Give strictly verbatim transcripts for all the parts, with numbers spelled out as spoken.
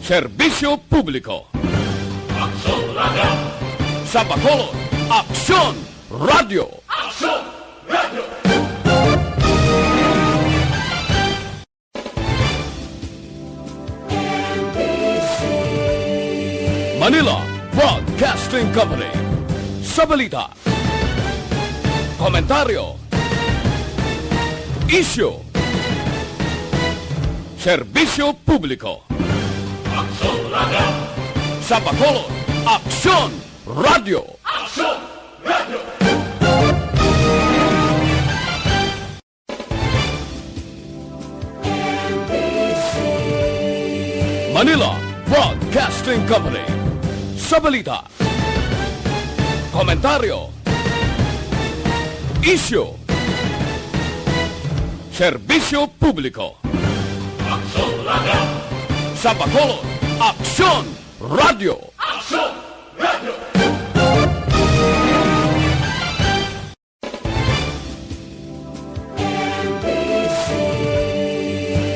Serbisyo publiko. Aksyon Radio. Sa Bacolod, Aksyon Radio. Aksyon Radio. Manila Broadcasting Company. Sa balita, komentaryo, isyu, serbisyo publiko. Aksyon Radio. Sa Bacolod, Aksyon Radio. Aksyon Radio. Manila Broadcasting Company. Sa balita, komentaryo, isyu, serbisyo publiko. Aksyon Radio. Sa Bacolod, Aksyon Radio. Aksyon Radio.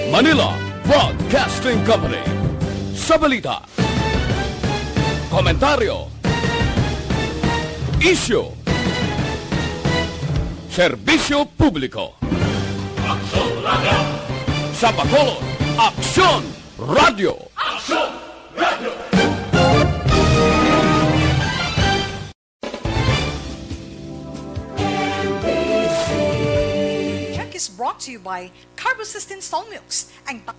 Manila Broadcasting Company. Sa balita, komentaryo, isyu, serbisyo publiko. Aksyon Radio. Sa Bacolod, Aksyon Radio. Aksyon Radio. Check is brought to you by Carbocysteine Salt Milks. Ang ta-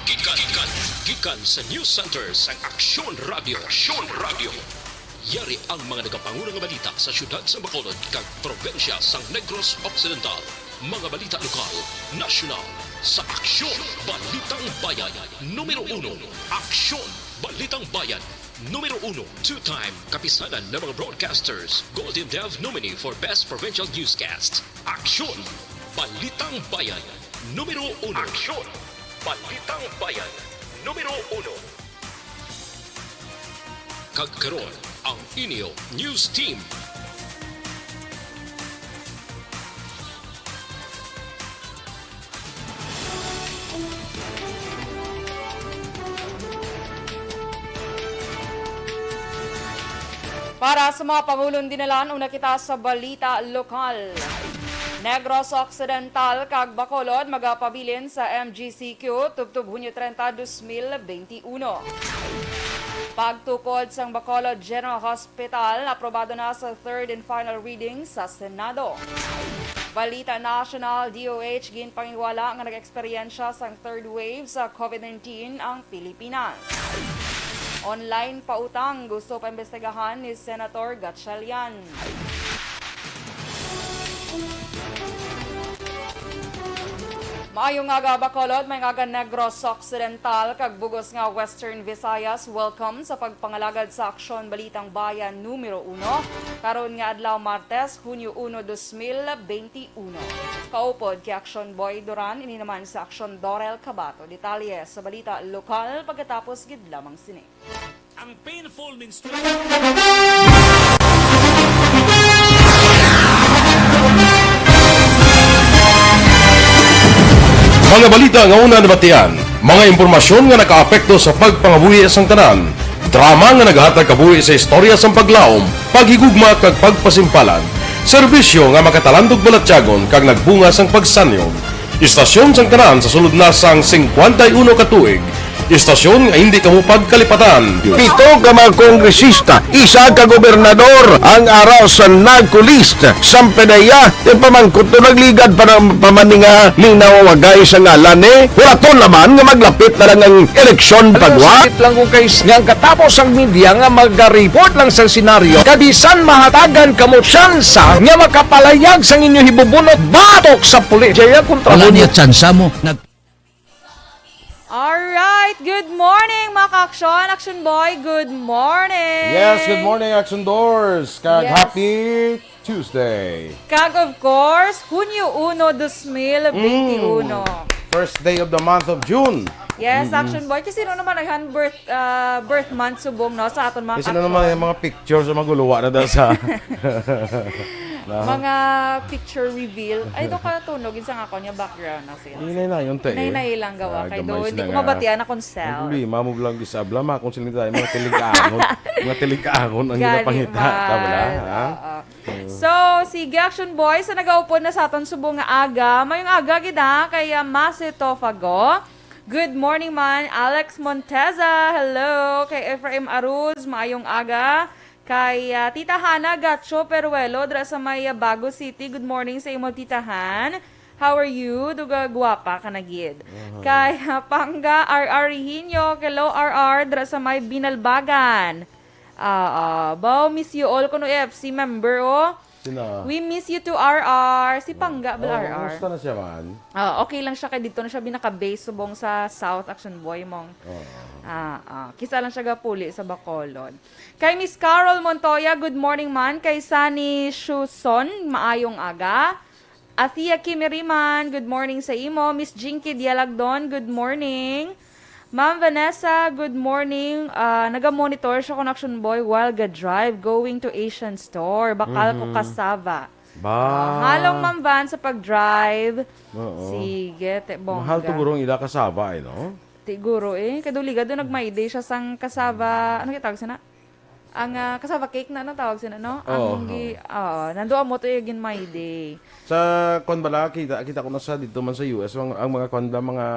Gikan, gikan, gikan sa News Center sang Aksyon Radio. Aksyon Radio. Yari ang mga nagapanguna nga balita sa siyudad sa Bacolod kag probinsya sang Negros Occidental. Mga balita lokal, nasyonal, sa Aksyon Balitang Bayan, numero uno. Aksyon Balitang Bayan, numero uno. Two-time Kapisanan ng mga Broadcasters Golden Dove nominee for Best Provincial Newscast. Aksyon Balitang Bayan, numero uno. Aksyon Balitang Bayan, numero uno. Kag karon, ang inyo news team. Para sa mga pangulong dinalan, una kita sa balita lokal. Negros Occidental kag Bacolod magapabilin sa M G C Q tubtob Hunyo treinta, dos mil benti uno. Pagtukod sang Bacolod General Hospital, aprobado na sa third and final reading sa Senado. Balita national, D O H ginpanginwala nga nag-eksperyensya sang third wave sa COVID nineteen ang Pilipinas. Online pautang gusto paimbestigahan ni Senator Gatchalian. Maayong aga, Bacolod, maayong aga, Negros Occidental, kag bugos nga Western Visayas. Welcome sa pagpangalagad sa Aksyon Balitang Bayan numero uno, karon nga adlaw, Martes, Hunyo uno, dos mil benti uno. Kaupod kay Aksyon Boy Duran, ini naman sa Aksyon Dorel Cabato. Detalye sa balita lokal pagkatapos gid lamang sini. Ang painful menstruation. Mga balita nga una nabatian, mga impormasyon nga nakaapekto sa pagpangabuhi sang tanan, drama nga nagahatag kabuhi sa istorya sang paglaom, paghigugma kag pagpasimpalan, serbisyo nga makatalandog balatyagon kag nagbunga sang pagsanyog. Istasyon sang tanan sa sulod na sang singkwenta y uno ka tuig. Istasyon nga hindi kamo pagkalipatan. Pito ka mga kongresista, isa ka gobernador ang ara sa NAGCO list. Sampanaya, yung pamangkot to nagligad pa ng pamaninga ning nawawagay sa ngalan ni Huraton naman nga maglapit na lang ang eleksyon pagwa. Sakit lang kung kay nga ang katapos ang media nga maga-report lang sa senaryo, kabisan mahatagan kamo tsansa nga makapalayag sang inyo hibubunot batok sa pulis. Jaya kontra Wala mo. Niya tsansa mo. Nag- Alright, good morning, mga ka-aksyon. Action Boy, good morning. Yes, good morning, Action Doors. Kag Yes. Happy Tuesday. Kag of course, Hunyo uno, dos mil benti uno. Mm. First day of the month of June. Yes, Mm-mm. Action Boy. Kasi sino naman naghan birth, ah, birth month subong, no, sa aton mga Kasi sino naman ka-aksyon? Yung mga pictures sa maguluwa na daw sa Na? Mga picture reveal. Ay, doon ka natunog. Yun sa nga ako niya background na sila. Hinay na yun, te, eh. Hinay-hinay lang gawa. Ah, kay gamay doon, sila hindi ko nga mabatian na kung ang sell. Problema mo lang, Gisabla, ma, kung sila tayo, mga tilig-angon. Mga tilig-angon ang Gani ginapangita. Tama na, man. Ha? Oo. Mm. So, sige, Action Boy, sa nagaupod na sa aton subong nga aga, mayong aga gid, ha, kay, ah, Masi Tofago. Good morning man, Alex Monteza. Hello. Kay Ephraim Aruz, maayong aga. Kay, ah, Tita Hana Gacho Peruelo, dira sa may, ah, Bago City. Good morning sa imo, Tita Han. How are you? Duga gwapa ka na gid. Aha. Kay, ah, Pangga R R Hihinyo, hello, R R, dira sa may Binalbagan. Ah, ah, baw, miss you all, kuno F C member, oh. Sina? We miss you too, R R. Si Pangga, bala, Oh, R R. Kumusta na siya, man? Ah, okay lang siya, kay dito na siya binaka-base subong sa South, Action Boy, mong. Oo. Ah, ah. Kisa lang siya gapuli sa Bacolod. Kay Miss Carol Montoya, good morning man. Kay Sunny Shuson, maayong aga. Athea Kimiriman, good morning sa imo. Miss Jinky Dialagdon, good morning. Ma'am Vanessa, good morning. Ah, naga-monitor siya kon Action Boy while ga-drive going to Asian Store. Bakal ko Mhm. kasaba. Ba. Ah, halong Ma'am Van sa pag-drive. Oo. Sige, te, bongga. Mahal to guro ang ila kasaba, eh, no? Ti guro, eh. Kaduliga doon nag-my day siya sang kasaba. Ano kitawag sana? Ang, ah, cassava cake na, ano tawag sina, no? Oo, Ang gi-, oo. Oo, nandoon mo to yung gin my day. Sa kwan bala, kita, kita ko na sa dito man sa U S, ang, ang mga kwan bala, mga,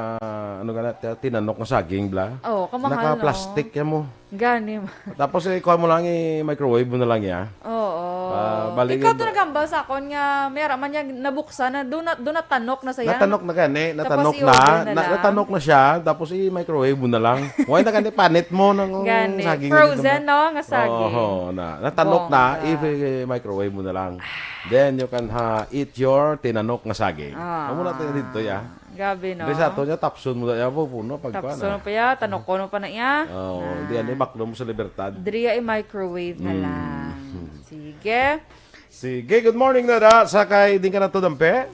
ano gana, ti-, tinanok nga saging bala. Oo, kamahal, no? Naka-plastic yan mo. Gani, ma. Tapos, eh, kuha mo lang, i-microwave mo na lang, ya. Oo. Ah, bali Ikaw to nga nagambal sa akon nga, may ara man niya nabuksan na, do not, do not tanok na siya. Natanok na gani, Tapos natanok na, i-open na na, lang. natanok na siya, tapos i-microwave mo na lang. Why na gani, panit mo ng Gani. saging Frozen, dito na? no? Nga saging. Oo, na. Natanok na, Bongga. i-microwave mo na lang. Then you can ha, eat your tinanok nga saging. Ah. Amo na tayo dito, ya. Gabi, no? Di sa ato niya, tapson mo na ya, po, puno, pagkuha Tapson na. mo pa ya, tanokon mo pa na ya. Oo, Ah. di, ano, baklo mo sa Libertad. Dria i-microwave na Mm. lang. Sige. Sige, good morning na da. Sa kay, din ka na to, Dampe?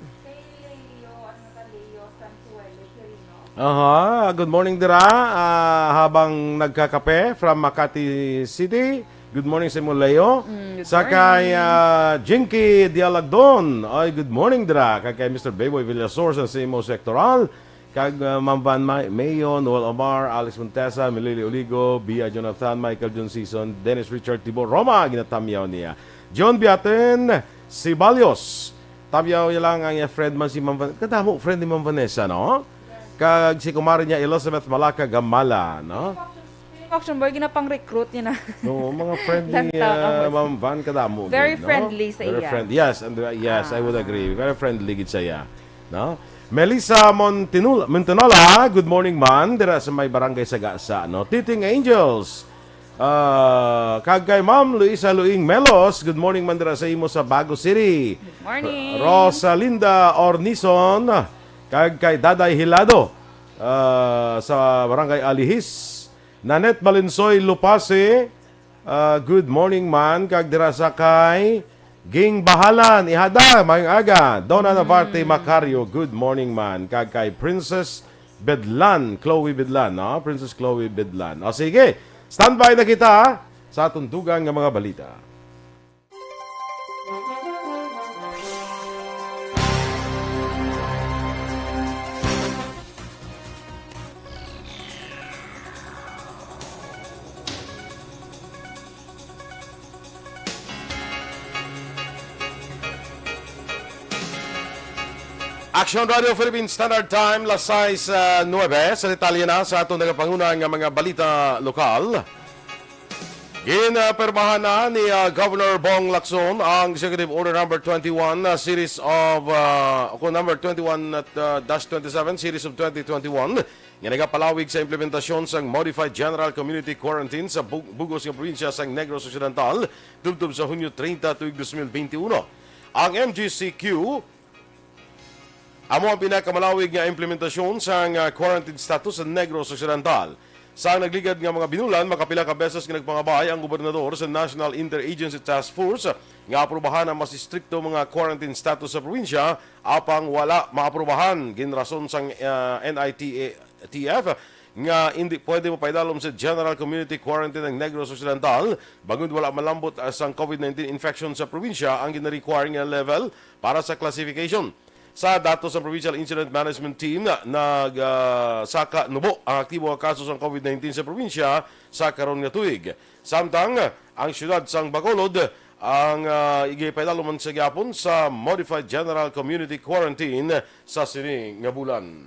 Aha, good morning dira. Ah, habang nagkakape from Makati City. Good morning sa imo, Leo. Mm, good Sa kay, morning. ah, Jinky Dialagdon. Ay, good morning dira. Kag kay Mister Beboy Villasor sa imo sektoral. Kag, ah, Ma'am Van Ma-, Mayon, Noel Omar, Alex Montesa, Melili Oligo, Bia Jonathan, Michael John Season, Dennis Richard Tibo, Roma, ginatamyaw niya. John Biaten, Sibalios. Tamyaw niya lang ang iya friend man si Ma'am Van-, kadamo friend ni Ma'am Vanessa, no? Kag si kumare niya, Elizabeth Malaka Gamala, no? Action boy, ginapang-recruit niya na. No, mga friendly, Lang tao ah, ang Ma'am Van, kadamo Very gid, no? friendly sa Very iya. friend-, yes, and, uh, yes, I would Ah. agree. Very friendly gid sa iya, no? Melissa Montinul-, Montinola, good morning man, dira sa may barangay Sagasa, no? Titing Angels, ah, kag kay Ma'am Luisa Luing Melos, good morning man dira sa imo sa Bago City. Good morning. Rosalinda Ornison, kag kay Daday Hilado, ah, sa barangay Alihis. Nanette Balinsoy Lupase, ah, good morning man. Kag dira sa kay Ging Bahalan, ihada, mayong aga. Donna Mm. Navarte Macario, good morning man. Kag kay Princess Bedlan, Chloe Bedlan, no? Princess Chloe Bedlan. O sige, standby na kita sa atong dugang nga mga balita. Action Radio Philippine Standard Time, las sais, ah, nuebe. Sa detalye na sa atong nagapanguna nga mga balita lokal. Gin, ah, pirmahan na ni, ah, Governor Bong Lacson ang Executive Order Number twenty-one, ah, Series of, ah, o number twenty-one at, ah, dash twenty-seven, Series of twenty twenty-one, nga nagapalawig sa implementasyon sang Modified General Community Quarantine sa bug-, bugos nga probinsya sang Negros Occidental, tubtob sa Hunyo treinta tuig dos mil veintiuno. Ang M G C Q, Amo ang pinakamalawig nga implementasyon sang, ah, quarantine status sa Negros Occidental. Sa nagligad nga mga binulan, makapila ka beses nga nagpangabay ang gobernador sa National Interagency Task Force nga aprubahan ang mas estrikto mga quarantine status sa probinsya, apang wala maaprubahan. Ginrason sang, ah, N I T F nga indi pwede mapaidalom sa General Community Quarantine ang Negros Occidental, bangod wala malambot, ah, sang COVID nineteen infection sa probinsya ang gina-require nga level para sa classification. Sa datos sang Provincial Incident Management Team, nag, ah, saka nubo ang aktibo nga kaso sang COVID nineteen sa probinsya sa karon nga tuig. Samtang, ang siyudad sang Bacolod ang, ah, igipaidalom man sa gihapon sa Modified General Community Quarantine sa sini nga bulan.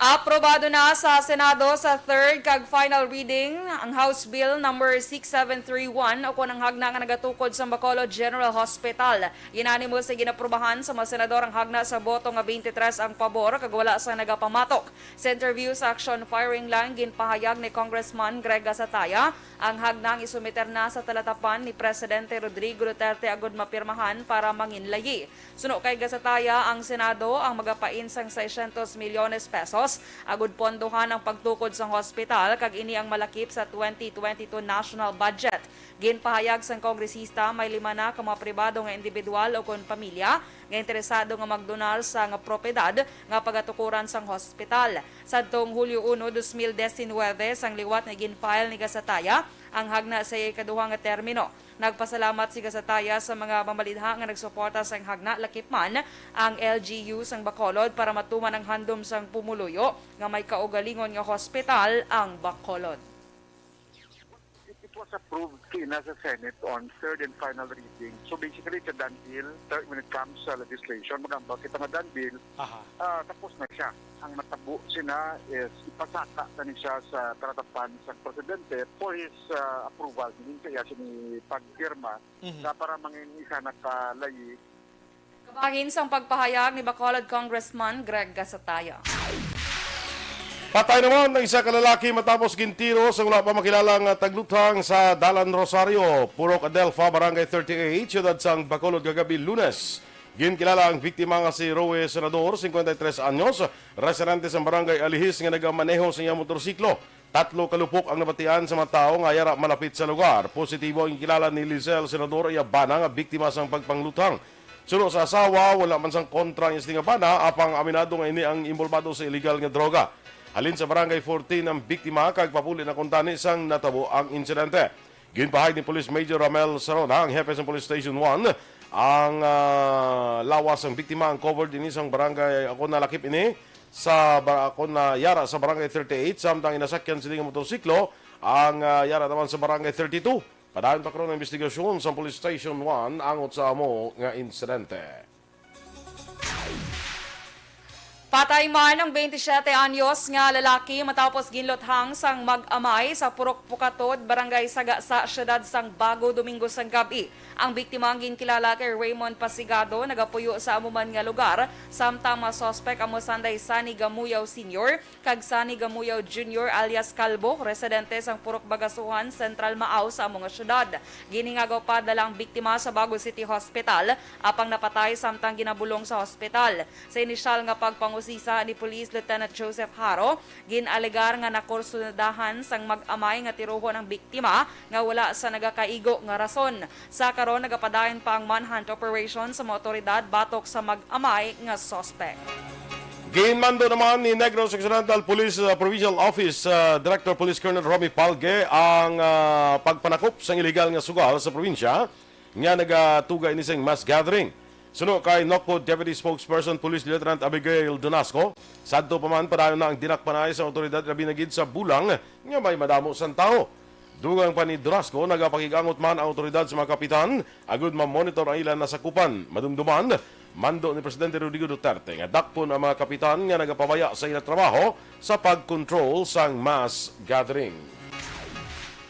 Aprobado na sa Senado sa third kag final reading ang House Bill number six seven three one, o kon ang hagna nga nagatukod sa Bacolod General Hospital. Unanimous nga ginaprobahan sa mga senador ang hagna sa boto nga twenty-three ang pabor kag wala sang nagapamatok. Sa interview sa Action Firing Line, ginpahayag ni Congressman Greg Gasataya ang hagna nga isumiter na sa talatapan ni Presidente Rodrigo Duterte agud mapirmahan para manginlayi. Suno kay Gasataya, ang Senado ang magapain sang seiscientos milyones pesos agud pondohan ang pagtukod sang hospital, kag ini ang malakip sa twenty twenty-two national budget. Ginpahayag sang kongresista, may lima na ka mga pribado nga individual o kon pamilya nga interesado nga magdonar sang propiedad nga pagatukuran sang hospital. Sadtong Hulyo uno, dos mil diecinuebe, sang liwat nga gin-file ni Gasataya ang hagna sa iya ikaduha nga termino. Nagpasalamat si Gasataya sa mga mamalidha nga nagsuporta sang hagna, lakip man ang L G U sang Bacolod, para matuman ang handom sang pumuluyo nga may kaugalingon nga hospital ang Bacolod. It was approved kina sa Senate on third and final reading. So basically, it's a done deal. Third, when it comes sa legislation, magambal kita nga done deal. Aha. Ah, tapos na siya. Ang matabo sina is ipasaka na ni siya sa talatapan sa presidente for his ah, approval. Meaning sa iya siya ni pagpirma Mhm. na para mangin isa na ka layi. Kabahin sang pagpahayag ni Bacolod Congressman Greg Gasataya. Patay naman ang isa ka lalaki matapos gintiro sa wala pa makilala nga tagluthang sa Dalan Rosario, Purok Adelfa, Barangay thirty-eight, siyudad sang Bacolod, kagabi Lunes. Ginkilala ang biktima nga si Roe Senador, cincuenta y tres anyos, residente sa Barangay Alihis, nga nagamaneho sa iyang motorsiklo. Tatlo ka lupok ang nabatian sa mga tawo nga yara malapit sa lugar. Positibo ang ginkilala ni Lizelle Senador, iya bana nga biktima sang pagpangluthang. Suno sa asawa, wala man sang kontra ang iya sini nga bana, apang aminado nga ini ang inbolbado sa iligal nga droga. Halin sa Barangay fourteen ang biktima, kag papuli na kuntani sang natabo ang insidente. Ginpahayag ni Police Major Ramel Sarona, ang hepe sa Police Station one, ang ah, lawas sang biktima. Ang covered ini sang barangay, ako nalakip ini sa bar-, ako na yara sa Barangay thirty-eight, samtang inasakyan sini nga motorsiklo ang ah, yara naman sa Barangay thirty-two. Padayon pa karon ang investigasyon sa Police Station one angot sa amo nga insidente. Patay man ang twenty-siyete anyos nga lalaki matapos ginluthang sang mag-amay sa Purok Pukatod, Barangay Sagasa, siyudad sang Bago, Domingo sang gab-i. Ang biktima ang ginkilala kay Raymond Pasigado, nagapuyo sa amo man nga lugar, samtang mga suspek amo sanday Sani Gamuyaw Senior kag Sani Gamuyaw Junior alias Kalbo, residente sang Purok Bagasuhan, Central Maaw sa amo nga siyudad. Ginhingagaw padala ang biktima sa Bago City Hospital, apang napatay samtang ginabulong sa hospital. Sa inisyal nga pagpangusisa ni Police Lieutenant Joseph Haro, gin-alegar nga nakursunadahan sang mag-amay nga tirohon ang biktima nga wala sa nagakaigo nga rason. Sa karon, nagapadayon pa ang manhunt operation sa mga otoridad batok sa mag-amay nga suspek. Ginmando naman ni Negros Occidental Police uh, Provincial Office uh, Director Police Colonel Romy Palge ang uh, pagpanakop sang iligal nga sugal sa probinsya nga nagatuga ini sing mass gathering. Suno kay Nocpo Deputy Spokesperson Police Lieutenant Abigail Donasco, sadto pa man padayon na ang dinakpanay sa otoridad, labi na gid sa bulang nga may madamo sang tawo. Dugang pa ni Donasco, nagapakig-angot man ang otoridad sa mga kapitan agud ma-monitor ang ila nasakupan. Madumduman, mando ni Presidente Rodrigo Duterte nga dakpon ang mga kapitan nga nagapabaya sa ila trabaho sa pag-control sang mass gathering.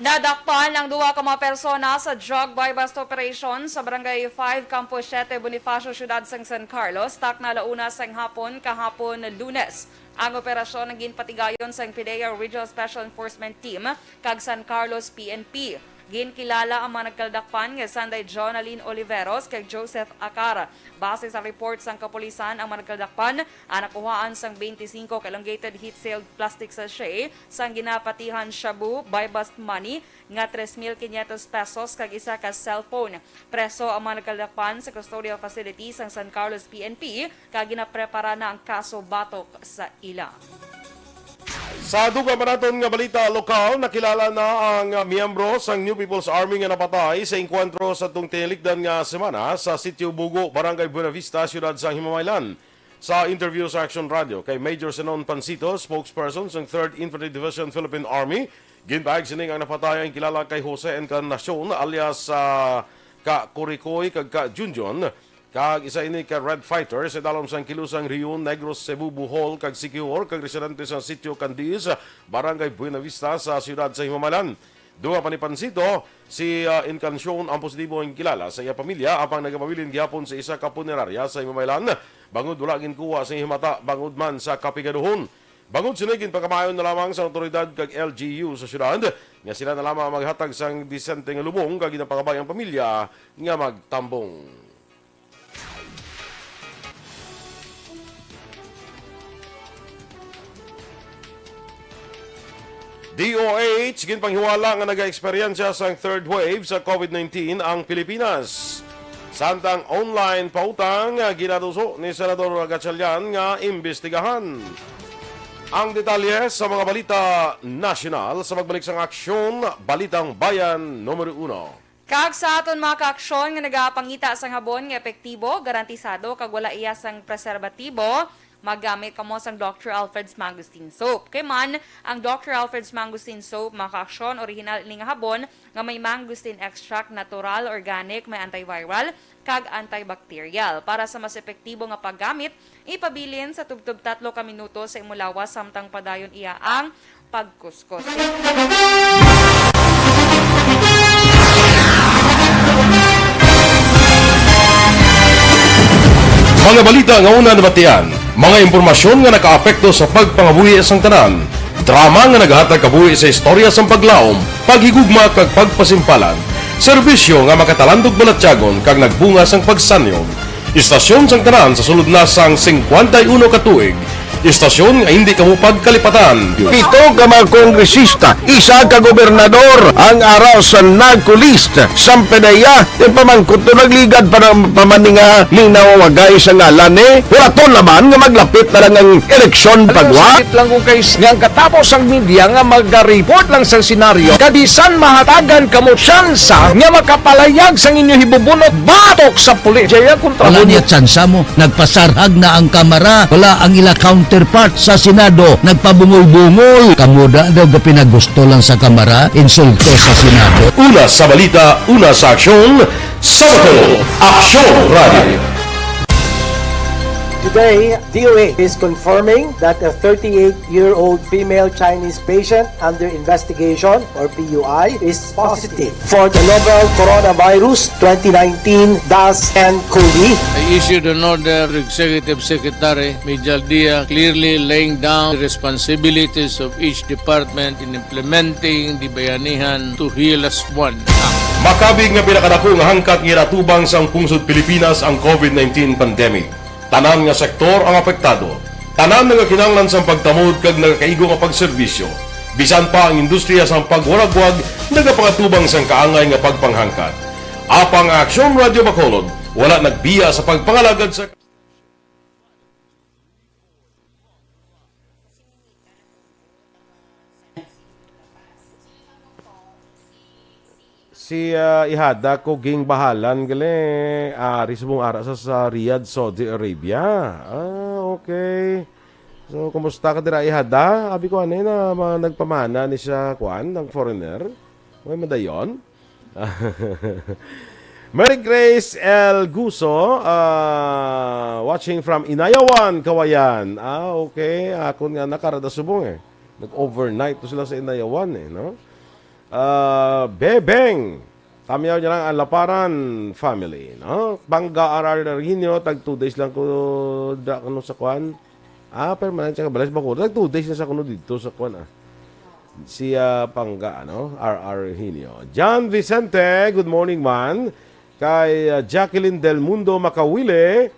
Nadakpan ang duha ka mga persona sa drug buy-bust operation sa Barangay five, Campo siete, Bonifacio, siyudad sang San Carlos, takna ala una sang hapon kahapon, Lunes. Ang operasyon ang ginpatigayon sang PDEA Regional Special Enforcement Team kag San Carlos P N P. Ginkilala ang mga nagkaldakpan nga sanday Jonalyn Oliveros kag Joseph Acar. Base sa report sang kapulisan, ang mga nagkaldakpan ang nakuhaan sang twenty-five ka elongated heat-sealed plastic sachet sang ginapatihan shabu, buy-bust money nga tres mil quinientos pesos kag isa ka cellphone. Preso ang mga nagkaldakpan sa custodial facility sang San Carlos P N P kag ginaprepara na ang kaso batok sa ila. Sa dugang pa naton nga balita lokal, nakilala na ang miyembro sang New People's Army nga napatay sa engkwentro sa tung tinilikdan nga semana sa Sitio Bugo, Barangay Buenavista, Siyudad sang Himamaylan. Sa interview sa Action Radio kay Major Zenon Pancito, spokesperson sang Third Infantry Division, Philippine Army, ginpahayag sining ang napatay ang kilala kay Jose Encarnacion alias, ah, Ka Kurikoy kag Ka Junjun, kag isa ini ka Red Fighter sa idalom sang Kilusang Rion, Negros, Cebu, Bohol, kag Siquijor, kag residente sa Sitio Candies, Barangay Buenavista sa siyudad sa Himamaylan. Dugang pa ni Pancito, si, ah, Encarnacion ang positibo nga kilala sa iya pamilya, apang nagapabilin gihapon sa isa ka punerarya sa Himamaylan, bangod wala ginkuha sa iya mata bangod man sa kapigaduhon. Bangod sini, ginpakamayon na lamang sa awtoridad kag L G U sa siyudad nga sila na lamang maghatag sang disente nga lubong, kag ginapangabay ang pamilya nga magtambong. D O H, ginpanghiwala nga nagaeksperyensya sang third wave sa COVID nineteen ang Pilipinas. Samtang online pautang, ginatuso ni Senador Gatchalian nga imbestigahan. Ang detalye sa mga balita nasyonal sa pagbalik sang Aksyon, Balitang Bayan numero uno. Kag sa aton mga kaaksyon nga nagapangita sang habon nga epektibo, garantisado, kag wala iya sang preserbatibo, maggamit kamo sang Doctor Alfred's Mangosteen Soap. Kay man, ang Doctor Alfred's Mangosteen Soap, mga kaaksyon, orihinal ini nga habon nga may mangosteen extract, natural, organic, may antiviral, kag antibacterial. Para sa mas epektibo nga paggamit, ipabilin sa tubtob tatlo ka minuto sa imo lawas samtang padayon iya ang pagkuskos. Mga balita nga una nabatian, mga impormasyon nga nakaapekto sa pagpangabuhi sang tanan, drama nga naghatag kabuhi sa istorya sang paglaom, paghigugma kag pagpasimpalan, serbisyo nga makatalandog balatyagon kag nagbunga sang pagsanyon. Istasyon sang tanan sa sulod na sang singkwenta y uno ka tuig. Istasyon nga hindi kamo pagkalipatan. Pito ka mga kongresista, isa ka gobernador ang ara sa NAGCO list. Sampe na iya, ti pamangkot to nagligad pa ng pamaninga ni nawagay sa ngalan ni. Wala to naman nga maglapit na lang ang eleksyon pagwa. Sakit lang kung kay nga ang katapos ang media nga magariport lang sa senaryo. Kabisan mahatagan kamo tsansa nga makapalayag sang inyo hibubunot batok sa pulis. Jaya kontra Wala mo niya tsansa mo. Nagpasarhag na ang Kamara. Wala ang ila counterpart sa Senado. Nagpabungol-bungol. Kamo da daw gapinagusto lang sa Kamara, insulto sa Senado. Una sa balita, una sa aksyon, sa Bato, Aksyon Radio. Today, D O H is confirming that a thirty-eight-year-old female Chinese patient under investigation, or P U I, is positive for the novel coronavirus twenty nineteen dash N cov. I issued an order to Executive Secretary Mijal Dia, clearly laying down the responsibilities of each department in implementing the Bayanihan to Heal As One Act. Makabig nga pinakadako nga hangkat nga ginatubang sang pungsod Pilipinas ang COVID nineteen pandemic. Tanan nga sektor ang apektado. Tanan nagakinahanglan sang pagtamod kag nagakaigo nga pagserbisyo. Bisan pa ang industriya sang pagwaragwag nagapangatubang sang kaangay nga pagpanghangkat. Apang ang Aksyon Radio Bacolod wala nagbiya sa pagpangalagad sa Si, ah, ihada ko gingbahalan gali, ah, ari subong ara sa, sa Riyadh, Saudi Arabia. Ah, okay. So, kumusta ka dira, ihada? Abi ko, ano yun, ah, mga nagpamana ni siya, kuan, ng foreigner? May madayon? Mary Grace El Guso, ah, watching from Inayawan, Kawayan. Ah, okay. Akon nga nakarada subong eh. Nag-overnight to sila sa Inayawan eh, no? Ah, Bebeng, tamyaw niya lang ang Laparan family, no? Bangga R R Regino, tag two days lang ko da, ano, sa kwan. Ah, permanent siya kabalay sa Bacolod. Tag two days na sa kuno dito sa kwan, ah. Si, ah, Pangga, ano? R R Eugenio. John Vicente, good morning, man. Kay, ah, Jacqueline Del Mundo Makawili,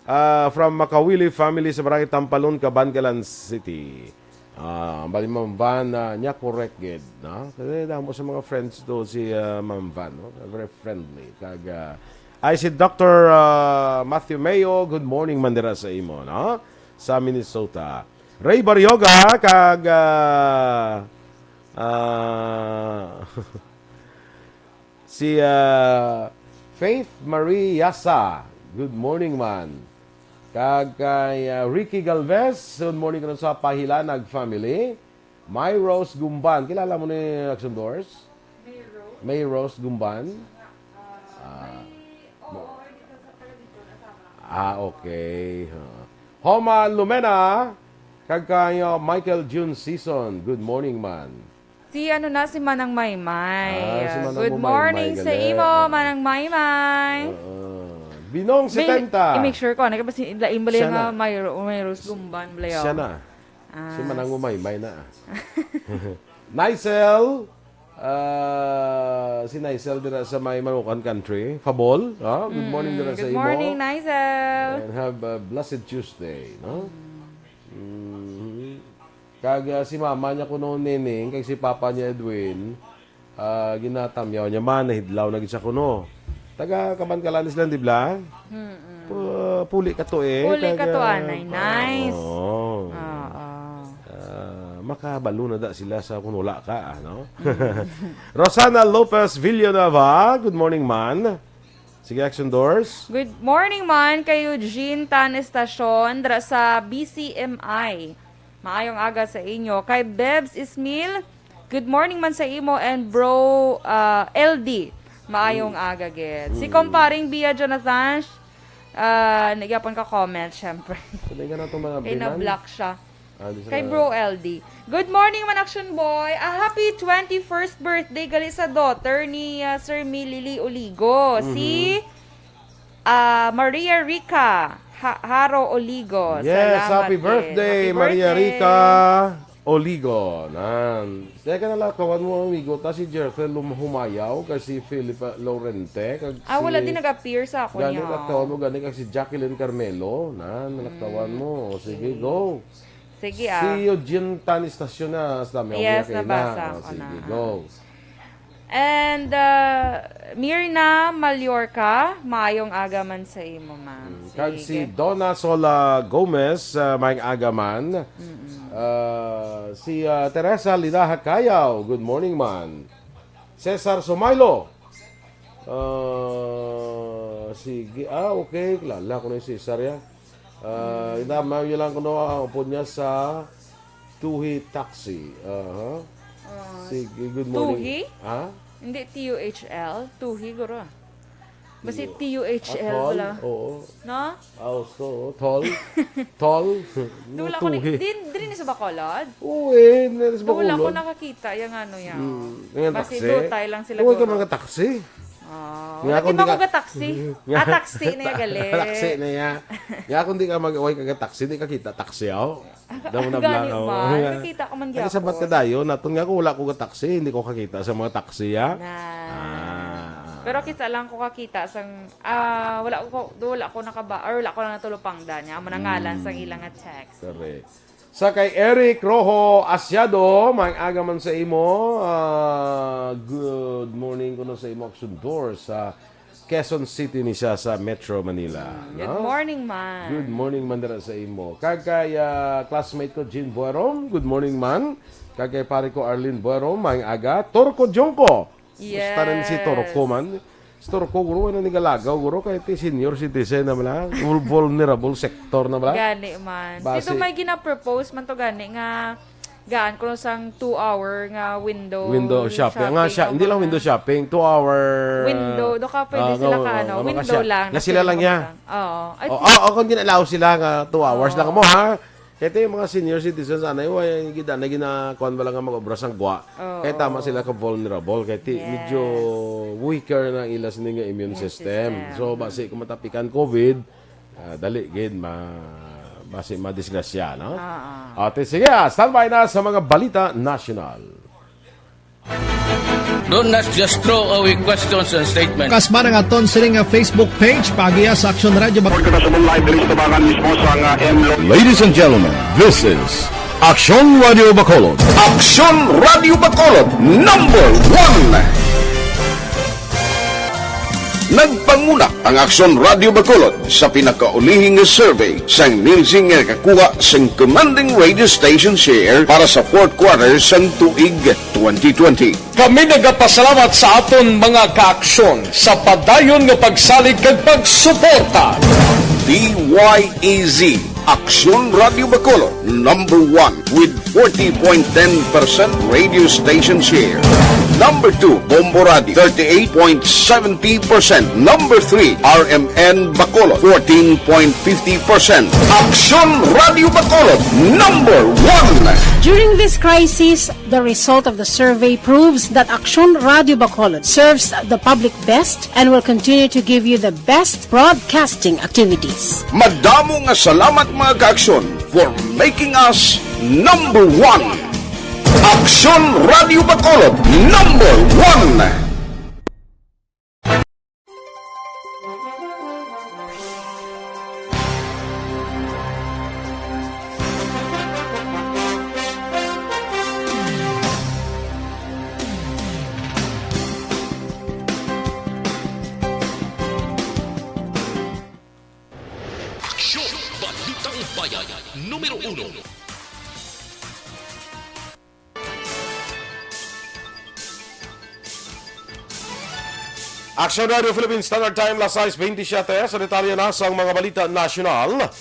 ah, from Makawili family sa Barangay Tampalon, Kabankalan City. Ah, bali, Ma'am Van, ah, niya correct gid, no? Kasi damo sa mga friends to si, ah, Ma'am Van, no? Very friendly. Kag, ah, ay si Doctor, ah, Matthew Mayo, good morning man dira sa imo, no? Sa Minnesota. Ray Barrioga, kag, ah, ah, si, ah, Faith Marie Yasa, good morning man. Kag kay, ah, Ricky Galvez, good morning kuno sa Pahilanag family. May Rose Gumban, kilala mo ni Action Doors? May Rose? May Rose Gumban? Ah, Ah, may, oo, dito sa Television, asawa. Ah, okay. Ha. Homa Lumena, kag kay, uh, Michael June Season. Good morning, man. Si ano na, si Manang Maymay. Ah, si Manang Good Maymay, morning sa galing. Imo, Oo. Manang Maymay. Oo. Binong May, setenta. I-make sure ko, ano, kasi lain bali Siya nga na. May, Ro-, may Rose Gumban, bali, Siya oh. Na. Ah, Si Manang s- Maymay na. Nicel, ah, si Nicel dira sa may Manukan Country. Fabol, ah, good morning Mm, dira sa good imo. Morning, Nicel. And have a blessed Tuesday, no? Mm. Mhm. Kag, ah, si mama niya kuno, Nining, kag si papa niya, Edwin, ah, ginatamyaw niya man, nahidlaw na gid sa kuno. Taga Kabankalan sila, di ba? Mm-mm. Pu-, puli ka to eh. Puli Kag, ka to, ah, anay. pa-, Nice. Oo. Oo. Ah, makabalo na da sila sa kung wala ka, ano? Mm. Rosana Lopez Villanueva, good morning, man. Sige, Action Doors. Good morning man kay Eugene Tan Estacion dra sa B C M I. Maayong aga sa inyo. Kay Bebs Ismil, good morning man sa imo and bro, ah, L D. Maayong Mm. aga gid. Si Mm. Comparing Bia Jonathan, ah, nagyapon ka comment, syempre. Sabi nga na itong mga Kay binan. Na-block siya. Ah, di sa Kay Bro L D. Good morning man, Action Boy. A happy twenty-first birthday gali sa daughter ni, ah, Sir Milili Oligo, si, Mhm. ah, Maria Rica Ha-, Haro Oligo. Yes, Salamat happy din. Birthday, Happy Maria birthday. Rica Oligo. Nan. Teka na lang, kawan mo, amigo, ta si Jericho Lum-, Humayaw, kag si Philip, ah, Lorente, kag Ah, si wala din nag-appear sa ako Gani, niya. Laktawan mo, gani, kag si Jacqueline Carmelo. Nan, nalaktawan Mm. mo. O, sige, Okay. Go. Sige, ah. Si Eugene Tan Estacion na, sa dami ako Yes, niya kayo nabasa na. O, ko sige, na. Go. And, uh, Mirna Mallorca, maayong aga man sa imo, ma'am. Mm, kag si Sige. Donna Sola Gomez, uh, maayong aga man. Mm-mm. Uh, si, uh, Teresa Lidaha Cayaw, good morning, man. Cesar Sumaylo. Ah, sige. Ah, okay. Kilala ko na yung Cesar, ya. Ah, Mm. Ina, mayo lang ko, no, ang upod niya sa Tuhi Taxi. Aha. Ah, Sige, good morning. Tuhi? Ha? Hindi T U H L. Tuhi, guro. Basi Iyo. T U H L Ah, tol? Wala. Oo. No? Ah, so, tol? Tol? Dula ko ni, Tuhi. Din, din ni sa Bacolod? Oo, eh, nila sa Dula ko Bacolod. Nakakita yung ano yan. Mm, ngayon, Basi taxi? Dutay lang sila Uy, ka guro. Mga taxi. Ah, Nga wala kung di di ba ka ko ga-taxi? Nga Ah, taxi na yung gali. Taxi na ya. Nga kung di ka mag-, uy, ka taxi, di ka kita taxi, oh. Damo na Gani blanco. Man, nakita ko man Ay, sabat ka gyapon. Dayo, naton nga kung wala ko ga-taxi, hindi ko kakita sa mga taxi, ah. Na. Ah. Pero kita lang ko kakita sang, ah, wala ko, do, wala ko nakaba, or wala ko lang natulupangdan niya. Amo na ngalan sang Mm. ilang nga text. Correct. Sa kay Eric Rojo Asiado, maayong aga man sa imo. Ah, good morning kuno sa imo, Action Doors, sa Quezon City ni siya sa Metro Manila, Mm, good no? Morning, man. Good morning man dira sa imo. Kag kay, ah, classmate ko, Jean Buerom, good morning, man. Kag kay pare ko, Arlene Buerom, maayong aga. Turco Junco. Yes. Gusto rin si Turco, man. Si Turco, guro, wala na nigalagaw, guro, kay ti senior citizen na man, ah. Vul-, vulnerable sector na man, ah. Gani man. Basi Dito may gina-propose man to gani nga gaan kuno sang two hour nga window Window shopping. Nga shopping, siya, o hindi lang mga window shopping, two hour, Window, do ka pwede ah, sila nga, ka, ano, nga mga window siya. Lang, Nga na sila sila lang niya. Lang. Oo. I Oh, think ah, oh, kung gina-allow sila nga two hours Oo. Lang mo, ha? Kaya yung mga senior citizens, anay, way, gida na ginakuan ba lang nga mag-obra sang gwa? Oo. Kaya tama sila ka vulnerable. Kaya ti, Yes. Medyo weaker na ang ila sini nga immune Immune system. System. So, basi kung matapikan COVID, ah, dali gid ma-, Basi madisgrasya, no? Ah, ah. Ate, sige, ah, standby na sa mga balita nasyonal. Don't not just throw away questions and statements. Kasma nga aton sini nga Facebook page, paagiha sa Aksyon Radio Bacolod. Report na sa live diri sa tabangan mismo sa nga M Lo. Ladies and gentlemen, this is Aksyon Radio Bacolod. Aksyon Radio Bacolod, number one. Nagpanguna ang Aksyon Radio Bacolod sa pinakaulihi nga survey sang Nielsen nga nakakuha sang commanding radio station share para sa fourth quarter sang tuig twenty twenty. Kami nagapasalamat sa aton mga kaaksyon sa padayon nga pagsalig kag pagsuporta. D Y E Z, Aksyon Radio Bacolod, number one with forty point ten percent radio station share. Number two, Bombo Radio, thirty-eight point seventy percent. Number three, R M N Bacolod, fourteen point fifty percent. Aksyon Radio Bacolod, number one. During this crisis, the result of the survey proves that Aksyon Radio Bacolod serves the public best and will continue to give you the best broadcasting activities. Madamo nga salamat, mga kaaksyon, for making us number one. Aksyon Radio Bacolod, number one. Aksyon! Balitang Bayan, numero uno. Aksyon Radio Philippine Standard Time, las sais bentisiete. Sa detalye na sang mga balita nasyonal,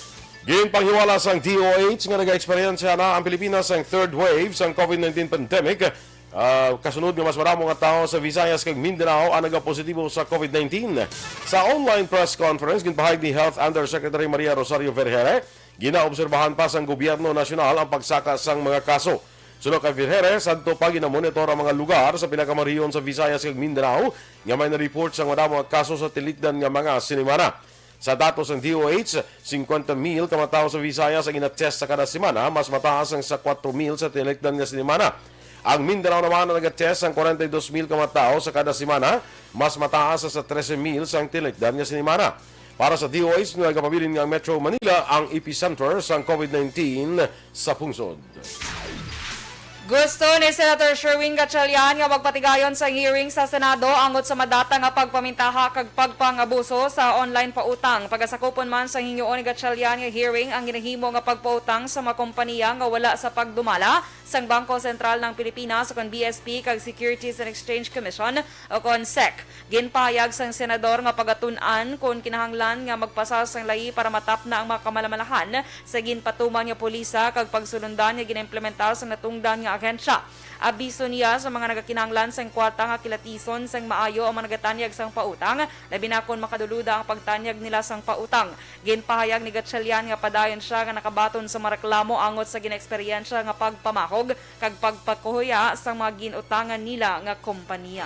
ginpanghiwala sang D O H nga nagaeksperyensya na ang Pilipinas sang third wave sang COVID nineteen pandemic. Ah, kasunod nga mas madamo nga tawo sa Visayas kag Mindanao ang nagapositibo sa COVID nineteen. Sa online press conference, ginpahayag ni Health Undersecretary Maria Rosario Vergeire, ginaobserbahan pa sang gobyerno nasyonal ang pagsaka sang mga kaso. Suno kay Vergeire, sadto pa ginamonitor ang mga lugar sa pinakamarehiyon sa Visayas kag Mindanao nga may na-report sang madamo nga kaso sa tinikdan nga mga sinimana. Sa datos sang D O H, singkwenta mil ka mga tawo sa Visayas ang ina-test sa kada semana, mas mataas ang sa kwatro mil sa tinikdan nga sinimana. Ang Mindanao naman ang naga-test sang kwarenta y dos mil ka mga tawo sa kada semana, mas mataas sa trese mil sang tinikdan nga sinimana. Para sa D O H, nagapabilin nga ang Metro Manila ang epicenter sang COVID nineteen sa pungsod. Gusto ni Senator Sherwin Gatchalian nga magpatigayon sang hearing sa Senado angot sa madata nga pagpamintaha kag pagpangabuso sa online pautang. Pagasakupon man sang hingyoon ni Gatchalian nga hearing ang ginahimo nga pagpautang sa mga kompaniya nga wala sa pagdumala sang Bangko Sentral ng Pilipinas ukon B S P kag Securities and Exchange Commission ukon sec. Ginpahayag sang senador nga pagatun-an kon kinahanglan nga magpasa sang layi para matapna ang mga kamalamalahan sa ginpatuman nga pulisa kag pagsulundan nga ginaimplementar sang natungdan nga ahensya. Abiso niya sa mga nagakinahanglan sang kwarta nga kilatison sang maayo ang mga nagatanyag sang pautang, labi na kon makaduluda ang pagtanyag nila sang pautang. Ginpahayag ni Gatchalian nga padayon sia nga nakabaton sa mga reklamo angot sa ginaeksperyensya nga pagpamahog kag pagpakuhuya sang mga gin-utangan nila nga kompanya.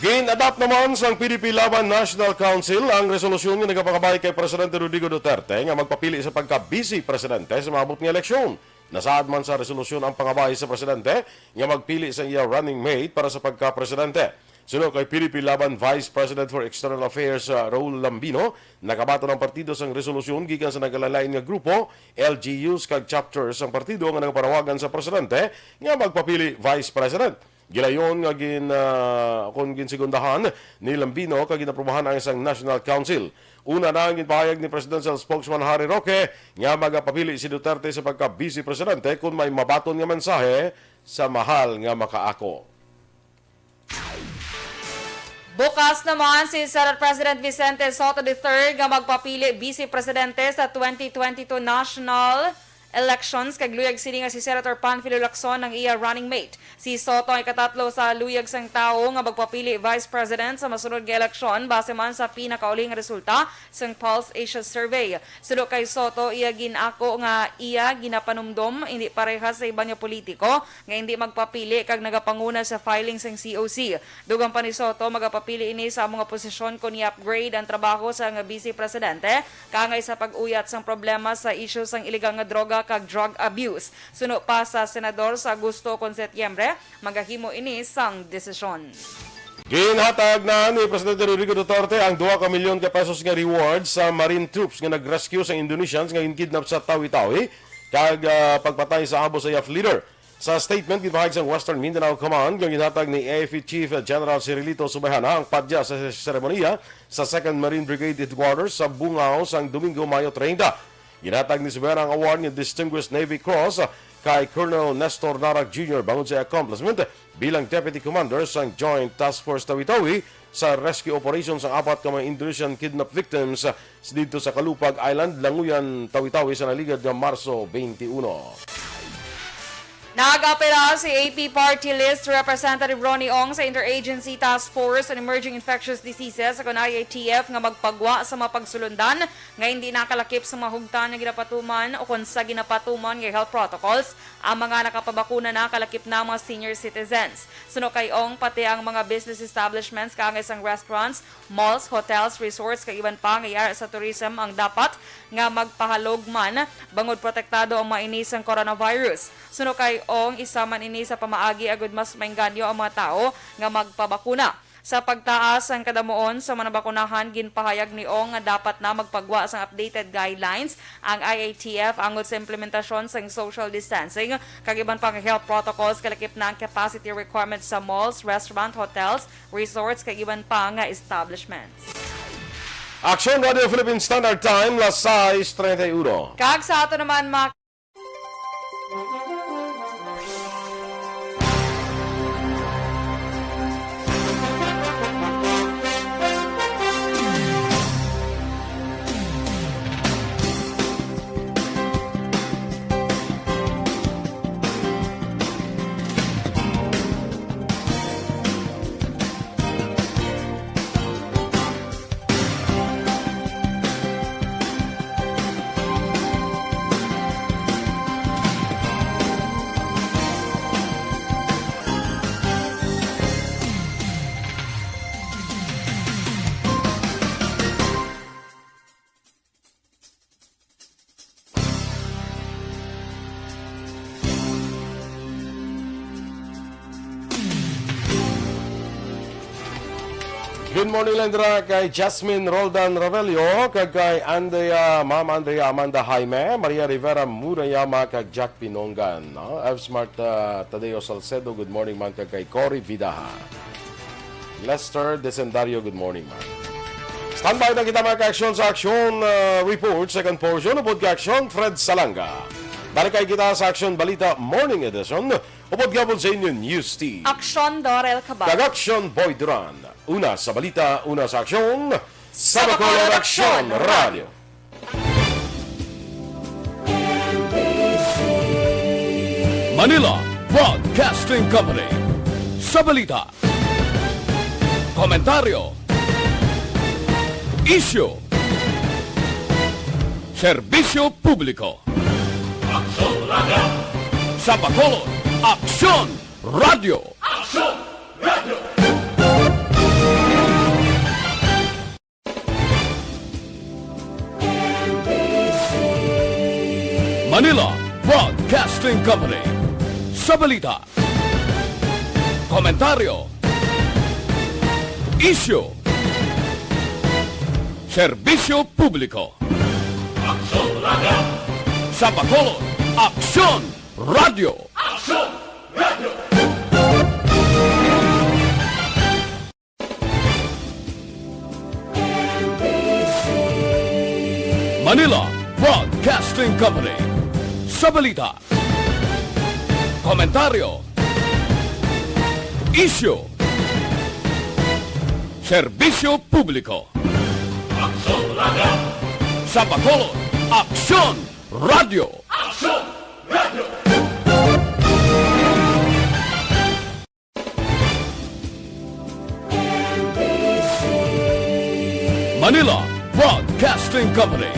Gin-adopt naman sang P D P Laban National Council ang resolusyon nga nagapangabay kay Presidente Rodrigo Duterte nga magpapili sa pagka-Vice Presidente sa maabot nga eleksyon. Nasaad man sa resolusyon ang pangabay sa Presidente nga magpili sa iya running mate para sa pagka-presidente. Suno kay P D P Laban Vice President for External Affairs, uh, Raul Lambino, nakabaton ang partido sang resolusyon gikan sa nagkalain-lain nga grupo, L G Us kag chapters sang partido nga nagapanawagan sa presidente nga magpapili vice president. Gilayon nga gin, ah, kon ginsegundahan ni Lambino kag ginaprobahan ang sang National Council. Una na ang ginpahayag ni Presidential Spokesman Harry Roque nga magapapili si Duterte sa pagka-Vice Presidente kon may mabaton nga mensahe sa mahal nga makaako. Bukas naman si Senate President Vicente Sotto the third nga magpapili Vice Presidente sa twenty twenty-two National Elections, kag luyag sini nga si Senator Panfilo Lacson ang iya running mate. Si Sotto ang ikatatlo sa luyag sang tawo nga magpapili vice president sa masunod nga eleksyon base man sa pinakauli nga resulta sang Pulse Asia Survey. Suno kay Sotto, iya gin-ako nga iya ginapanumdom, hindi parehas sa iban nga politiko nga hindi magpapili kag nagapanguna sa filing sang C O C. Dugang pa ni Sotto, magapapili ini sa amo nga posisyon kon i-upgrade ang trabaho sang Vice Presidente kaangay sa pag-uyat sang problema sa isyu sang iligal nga droga kag drug abuse. Suno pa sa senador, sa Agosto kon Setyembre, magahimo ini sang desisyon. Ginhatag na ni Presidente Rodrigo Duterte ang dua ka milyon ka pesos nga reward sa marine troops nga nag-rescue sa Indonesians nga ginkidnap sa Tawi-Tawi kag, ah, pagpatay sa amo sa Y A F leader. Sa statement, ginpahayag sang Western Mindanao Command nga ginhatag ni A F P Chief General Cirilito Subehana ang padya sa seremoniya sa Second Marine Brigade Headquarters sa Bungao sang Domingo, Mayo treinta. Ginhatag ni Subehana ang award nga Distinguished Navy Cross kay Colonel Nestor Narag Junior bangod sa accomplishment bilang Deputy Commander sang Joint Task Force Tawi-Tawi sa rescue operation sang apat ka mga Indonesian kidnap victims didto sa Calupag Island, Languyan, Tawi-Tawi sa naligad nga Marso twenty-one. Nag-apela si A P Party List Representative Ronnie Ong sa Interagency Task Force on Emerging Infectious Diseases, kon I A T F, nga magpagwa sa mga pagsulundan nga hindi nakalakip sa mga hugtan nga ginapatuman o kon sa ginapatuman nga health protocols ang mga nakapabakuna na, kalakip na ang mga senior citizens. Suno kay Ong, pati ang mga business establishments kaangay sang restaurants, malls, hotels, resorts, kag iban pa nga yara sa tourism ang dapat nga magpahalog man bangod protektado ang mga ini sang coronavirus. Suno kay Ong, isa man ini sa pamaagi agud mas maengganyo ang mga tawo nga magpabakuna. Sa pagtaas sang kadamuon sa mga nabakunahan, ginpahayag ni Ong nga dapat na magpagwa sang updated guidelines ang I A T F angot sa implementasyon sang social distancing kag iban pa nga health protocols, kalakip na ang capacity requirements sa malls, restaurant, hotels, resorts, kag iban pa nga establishments. Aksyon Radio Philippine Standard Time, las sais treinta y uno. Kag sa ato naman, mga Good morning lang dira kay Jasmine Roldan Ravelio, kag kay Andrea, Ma'am Andrea Amanda Jaime, Maria Rivera Murayama, kag Jack Pinongan, no? F Smart, ah, Tadeo Salcedo, good morning man, kag kay Cory Vidaja. Lester Desendario, good morning man. Standby na kita, mga ka-aksyon, sa aksyon, ah, report, second portion, upod ka-aksyon, Fred Salanga. Balik kay kita sa Aksyon Balita Morning Edition, upod gihapon sa inyo News Team. Aksyon, Dorel Cabal. Kag Aksyon, Boy Duran. Una sa balita, una sa aksyon, sa Bacolod Aksyon Radio. Manila Broadcasting Company. Sa balita, komentaryo, isyu, serbisyo publiko. Aksyon Radio. Sa Bacolod, Aksyon Radio. Aksyon Radio. Manila Broadcasting Company. Sa balita, komentaryo, isyu, serbisyo publiko. Aksyon Radio. Sa Bacolod, Aksyon Radio. Aksyon Radio. Manila Broadcasting Company. Sa balita, komentaryo, isyu, serbisyo publiko. Aksyon Radio. Sa Bacolod, Aksyon Radio. Manila Broadcasting Company,